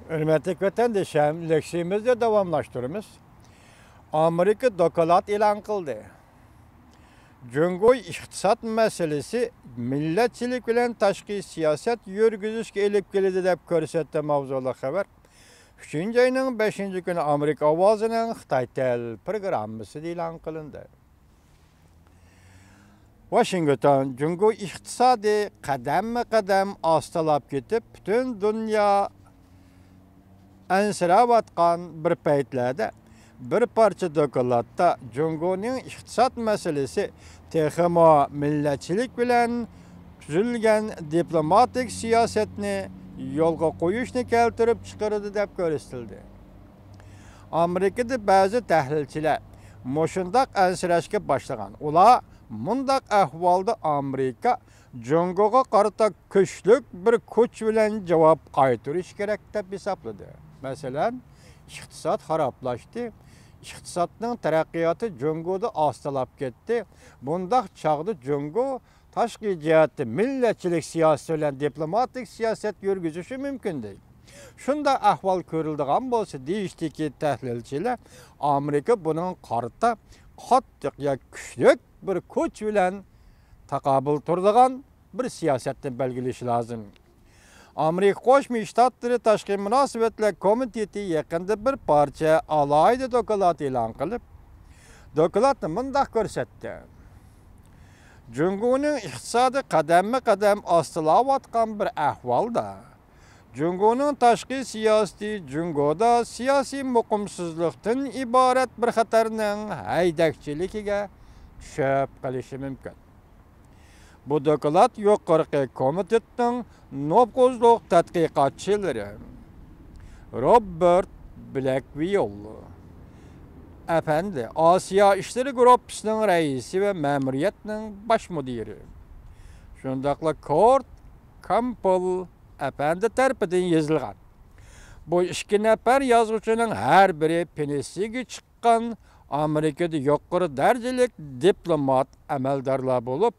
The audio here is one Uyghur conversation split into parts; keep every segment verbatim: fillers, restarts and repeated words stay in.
ھۆرمەتلىك ۋەتەندىشىم، لېكسىيىمىزنى داۋاملاشتۇرىمىز. ئامېرىكا دوكلات ئېلان قىلدى. جۇڭگو ئىقتىساد مەسىلىسى مىللەتچىلىك بىلەن تاشقى سىياسەت يۈرگۈزۈشكە ئېلىپ كېلىدۇ، دەپ كۆرسەتتى ماۋزۇلۇق خەۋەر ئۈچىنچى ئاينىڭ بەشىنچى كۈنى ئامېرىكا ئاۋازىنىڭ خىتاي تىل پروگراممىسىدا ئېلان قىلىندى. ۋاشىنگتون، جۇڭگو ئىقتىسادى قەدەممۇ قەدەم ئاستىلاپ كېتىپ، پۈتۈن دۇنيا ئەنسىرەۋاتقان بىر پەيتلەردە، بىر پارچە دوكلاتتا جۇڭگونىڭ ئىقتىساد مەسىلىسى تېخىمۇ مىللەتچىلىك بىلەن تۈزۈلگەن دىپلوماتىك سىياسەتنى يولغا قويۇشنى كەلتۈرۈپ چىقىرىدۇ، دەپ كۆرسىتىلدى. ئامېرىكىدا بەزى تەھلىلچىلەر مۇشۇنداق ئەنسىرەشكە باشلىغان. ئۇلار مۇنداق ئەھۋالدا ئامېرىكا جۇڭگوغا قارىتا كۈچلۈك بىر كۈچ بىلەن جاۋاب قايتۇرۇشى كېرەك، دەپ ھېسابلىدى. مەسىلەن، ئىقتىساد خارابلاشتى، ئىقتىسادنىڭ تەرەققىياتى جۇڭگودا ئاستىلاپ كەتتى. بۇنداق چاغدا جۇڭگو تاشقى جەھەتتە مىللەتچىلىك سىياسىتى بىلەن دىپلوماتىك سىياسەت يۈرگۈزۈشى مۇمكىن، دەيدۇ. شۇنداق ئەھۋال كۆرۈلىدىغان بولسا، دېيىشتىكى تەھلىلچىلەر ئامېرىكا بۇنىڭغا قارىتا قاتتىق ياكى كۈچلۈك بىر كۈچ بىلەن تاقابىل تۇرىدىغان بىر سىياسەتنى بەلگىلىشى لازىم. ئامېرىكا قوشما شتاتلىرى تاشقى مۇناسىۋەتلەر كومىتېتى يېقىندا بىر پارچە ئالاھىدە دوكلات ئېلان قىلىپ، دوكلاتتا مۇنداق كۆرسەتتى: جۇڭگونىڭ ئىقتىسادى قەدەممۇ قەدەم ئاستىلاۋاتقان بىر ئەھۋالدا، جۇڭگونىڭ تاشقى سىياسىتى جۇڭگودا سىياسىي مۇقىمسىزلىقتىن ئىبارەت بىر خەتەرنىڭ ھەيدەكچىلىكىگە چۈشۈپ قېلىشى مۇمكىن. بۇ دوكلات يۇقىرىقى كومىتېتنىڭ نوپۇزلۇق تەتقىقاتچىلىرى روبېرت بلەكۋىل ئەپەندى، ئاسىيا ئىشلىرى گۇرۇپپىسىنىڭ رەئىسى ۋە مەمۇرىيەتنىڭ باش مۇدىرى، شۇنداقلا كورت كامپبېل ئەپەندى تەرىپىدىن يېزىلغان. بۇ ئىككى نەپەر يازغۇچىنىڭ ھەر بىرى پېنسىيەگە چىققان ئامېرىكىدا يۇقىرى دەرىجىلىك دىپلومات ئەمەلدارلار بولۇپ،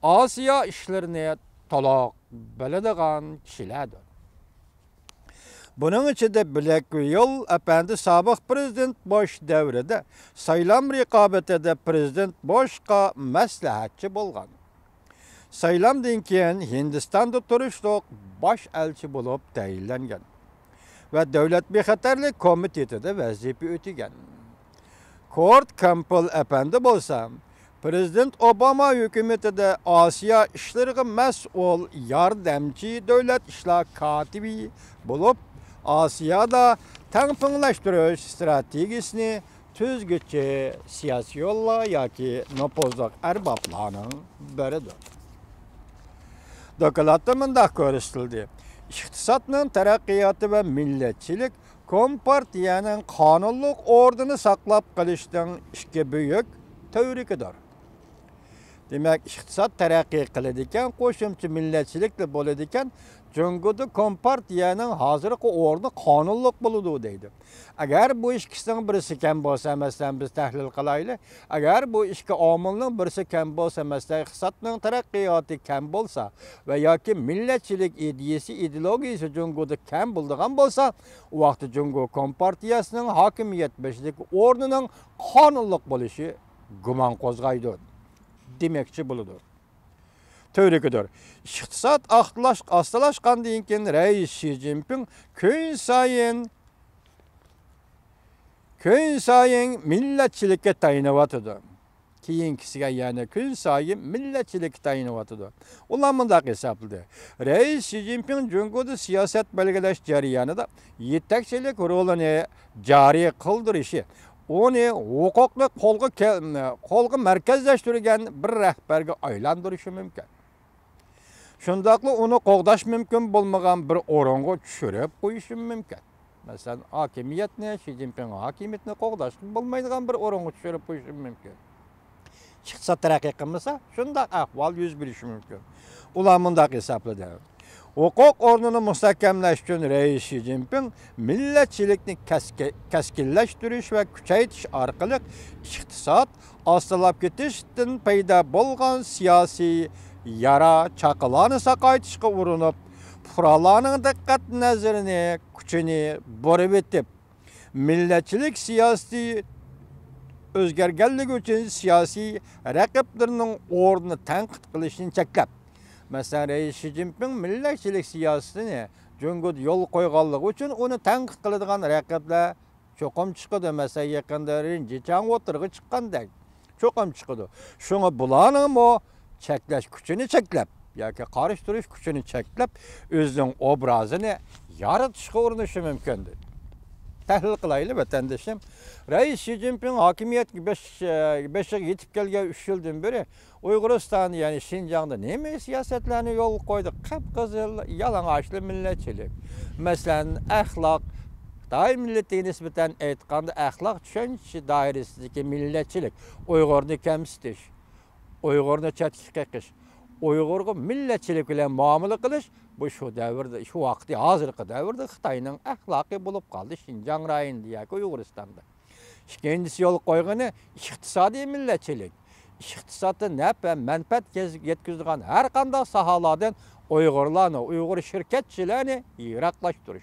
ئاسىيا ئىشلىرىنى تولۇق بىلىدىغان كىشىلەردۇر. بۇنىڭ ئىچىدە بلەكۋىل ئەپەندى سابىق پىرېزىدېنت بۇش دەۋرىدە سايلام رىقابىتىدە پىرېزىدېنت بۇشقا مەسلىھەتچى بولغان. سايلامدىن كېيىن ھىندىستاندا تۇرۇشلۇق باش ئەلچى بولۇپ تەيىنلەنگەن ۋە دۆلەت بىخەتەرلىك كومىتېتىدا ۋەزىپە ئۆتىگەن. كورت كامپبېل ئەپەندى بولسا، پىرېزىدېنت ئوباما ھۆكۈمىتىدە ئاسىيا ئىشلىرىغا مەسئۇل ياردەمچى دۆلەت ئىشلار كاتىپى بولۇپ، ئاسىيادا تەڭپۇڭلاشتۇرۇش ئىستراتېگىيىسىنى تۈزگۈچى سىياسىيونلار ياكى نوپۇزلۇق ئەربابلارنىڭ بىرىدۇر. دوكلاتتا مۇنداق كۆرسىتىلدى: ئىقتىسادنىڭ تەرەققىياتى ۋە مىللەتچىلىك كومپارتىيەنىڭ قانۇنلۇق ئورنىنى ساقلاپ قېلىشنىڭ ئىككى بۈيۈك تۈۋرۈكىدۇر. دېمەك، ئىقتىساد تەرەققىي قىلىدىكەن، قوشۇمچە مىللەتچىلىكلا بولىدىكەن، جۇڭگودا كومپارتىيەنىڭ ھازىرقى ئورنى قانۇنلۇق بولىدۇ، دەيدۇ. ئەگەر بۇ ئىككىسىنىڭ بىرسى كەم بولسا، مەسىلەن، بىز تەھلىل قىلايلى. ئەگەر بۇ ئىككى ئامىلنىڭ بىرسى كەم بولسا، مەسىلەن، ئىقتىسادنىڭ تەرەققىياتى كەم بولسا ۋە ياكى مىللەتچىلىك ئىدىيىسى، ئىدېئولوگىيىسى جۇڭگودا كەم بولىدىغان بولسا، ئۇ ۋاقىتتا جۇڭگو كومپارتىيەسىنىڭ ھاكىمىيەت بېشىدىكى ئورنىنىڭ قانۇنلۇق بولۇشى گۇمان قوزغايدۇ، دېمەكچى بولىدۇ. تۈۋرۈكىدۇر. ئىقتىساد ئاستىلاش-، ئاستىلاشقاندىن كېيىن رەئىس شى جىنپىڭ كۈنسايىن، كۈنسايىن مىللەتچىلىككە تايىنىۋاتىدۇ. كېيىنكىسىگە يەنە كۈنسايىن مىللەتچىلىككە تايىنىۋاتىدۇ. ئۇلار مۇنداق ھېسابلىدى: رەئىس شى جىنپىڭ جۇڭگودا سىياسەت بەلگىلەش جەريانىدا يېتەكچىلىك رولىنى جارى قىلدۇرۇشى، ئۇنى ھوقۇقنى قولغا كەل-، قولغا مەركەزلەشتۈرگەن بىر رەھبەرگە ئايلاندۇرۇشى مۇمكىن. شۇنداقلا ئۇنى قوغداش مۇمكىن بولمىغان بىر ئورۇنغا چۈشۈرۈپ قويۇشى مۇمكىن. مەسىلەن، ھاكىمىيەتنى، شى جىنپىڭ ھاكىمىيىتىنى قوغداشقا بولمايدىغان بىر ئورۇنغا چۈشۈرۈپ قويۇشى مۇمكىن. ئىقتىساد تەرەققىي قىلمىسا، شۇنداق ئەھۋال يۈز بېرىشى مۇمكىن. ئۇلار مۇنداق ھېسابلىدى: ھوقۇق ئورنىنى مۇستەھكەملەش ئۈچۈن رەئىس شى جىنپىڭ مىللەتچىلىكنى كەسكى-، كەسكىنلەشتۈرۈش ۋە كۈچەيتىش ئارقىلىق ئىقتىساد ئاستىلاپ كېتىشتىن پەيدا بولغان سىياسىي يارا چاقىلارنى ساقايتىشقا ئۇرۇنۇپ، پۇقرالارنىڭ دىققەت نەزىرىنى كۈچىنى بۇرىۋېتىپ، مىللەتچىلىك سىياسىتى ئۆزگەرگەنلىكى ئۈچۈن سىياسىي رەقىبلىرىنىڭ ئورنىنى تەنقىد قىلىشنى چەكلەپ، مەسىلەن، رەئىس شى جىنپىڭ مىللەتچىلىك سىياسىتىنى جۇڭگودا يولغا قويغانلىقى ئۈچۈن ئۇنى تەنقىد قىلىدىغان رەقىبلەر چوقۇم چىقىدۇ. مەسىلەن، يېقىندا رىن جىچاڭ ئوتتۇرىغا چىققاندەك، چوقۇم چىقىدۇ. شۇڭا بۇلارنىڭمۇ چەكلەش كۈچىنى چەكلەپ ياكى قارشى تۇرۇش كۈچىنى چەكلەپ، ئۆزىنىڭ ئوبرازىنى يارىتىشقا ئۇرۇنۇشى مۇمكىن. تەھلىل قىلايلى، ۋەتەندىشىم. رەئىس شى جىنپىڭ ھاكىمىيەتكە بېش-، بېشىغا يېتىپ كەلگەن ئۈچ يىلدىن بېرى ئۇيغۇرىستاندا، يەنى شىنجاڭدا نېمە سىياسەتلەرنى يولغا قويدى؟ قىپقىزىل يالىڭاچلا مىللەتچىلىك. مەسىلەن، ئەخلاق، خىتاي مىللىتىگە نىسبەتەن ئېيتقاندا، ئەخلاق چۈشەنچىسى دائىرىسىدىكى مىللەتچىلىك، ئۇيغۇرنى كەمسىتىش، ئۇيغۇرنى چەتكە قېقىش، ئۇيغۇرغا مىللەتچىلىك بىلەن مۇئامىلە قىلىش، بۇ شۇ دەۋردە، شۇ ۋاقىتتا، ھازىرقى دەۋردە خىتاينىڭ ئەخلاقى بولۇپ قالدى شىنجاڭ رايونىدا ياكى ئۇيغۇرىستاندا. ئىككىنچىسى يولغا قويغىنى ئىقتىسادىي مىللەتچىلىك. ئىقتىسادتا نەپ ۋە مەنپەئەت كەز-، يەتكۈزىدىغان ھەر قانداق ساھەلاردىن ئۇيغۇرلارنى، ئۇيغۇر شىركەتچىلەرنى يىراقلاشتۇرۇش.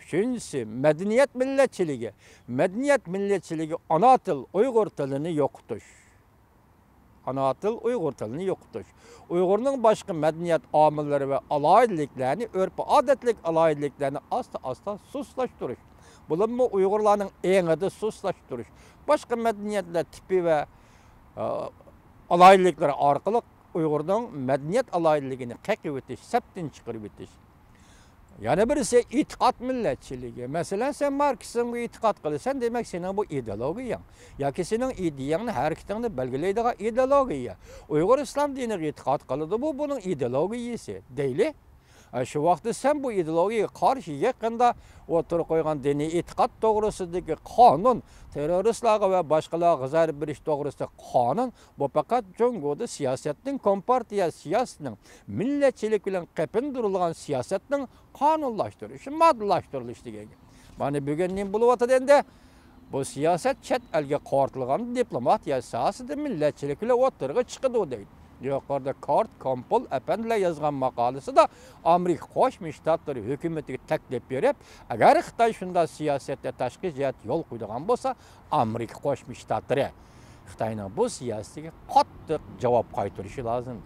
ئۈچىنچىسى، مەدەنىيەت مىللەتچىلىكى. مەدەنىيەت مىللەتچىلىكى ئانا تىل، ئۇيغۇر تىلىنى يوقىتىش. ئانا تىل، ئۇيغۇر تىلىنى يوقىتىش. ئۇيغۇرنىڭ باشقا مەدەنىيەت ئامىللىرى ۋە ئالاھىدىلىكلەرنى، ئۆرپ-ئادەتلىك ئالاھىدىلىكلەرنى ئاستا-ئاستا سۇسلاشتۇرۇش. بولۇپمۇ ئۇيغۇرلارنىڭ ئېڭىدا سۇسلاشتۇرۇش. باشقا مەدەنىيەتلەر تىپى ۋە، ئە، ئالاھىدىلىكلىرى ئارقىلىق ئۇيغۇرنىڭ مەدەنىيەت ئالاھىدىلىكىنى قېقىۋېتىش، سەپتىن چىقىرىۋېتىش. يەنە بىرسى ئېتىقاد مىللەتچىلىكى. مەسىلەن، سەن ماركسىزمغا ئېتىقاد قىلىسەن، دېمەك، سېنىڭ بۇ ئىدېئولوگىيەڭ ياكى سېنىڭ ئىدىيەڭنى، ھەرىكىتىڭنى بەلگىلەيدىغان ئىدېئولوگىيە. ئۇيغۇر ئىسلام دىنىغا ئېتىقاد قىلىدۇ، بۇ بۇنىڭ ئىدېئولوگىيىسى دەيلى. ئە، شۇ ۋاقىتتا سەن بۇ ئىدېئولوگىيەگە قارشى يېقىندا ئوتتۇرىغا قويغان دىنىي ئېتىقاد توغرىسىدىكى قانۇن، تېررورىستلارغا ۋە باشقىلارغا زەربە بېرىش توغرىسىدىكى قانۇن، بۇ پەقەت جۇڭگودا سىياسەتنىڭ، كومپارتىيە سىياسىتىنىڭ، مىللەتچىلىك بىلەن قېپىندۇرۇلغان سىياسەتنىڭ قانۇنلاشتۇرۇلۇشى، ماددىلاشتۇرۇلۇشى دېگەن گەپ. مانا بۈگۈن نېمە بولۇۋاتىدۇ ئەمدى؟ بۇ سىياسەت چەت ئەلگە قارىتىلغان دىپلوماتىيە ساھەسىدە مىللەتچىلىك بىلەن ئوتتۇرىغا چىقىدۇ دەيدۇ. يۇقىرىدا كارت كامپول ئەپەندىلەر يازغان ماقالىسىدە ئامېرىكا قوشما شتاتلىرى ھۆكۈمىتىگە تەكلىپ بېرىپ، ئەگەر خىتاي شۇنداق سىياسەتتە تاشقى جەھەت يول قويىدىغان بولسا، ئامېرىكا قوشما شتاتلىرى خىتاينىڭ بۇ سىياسىتىگە قاتتىق جاۋاب قايتۇرۇشى لازىم.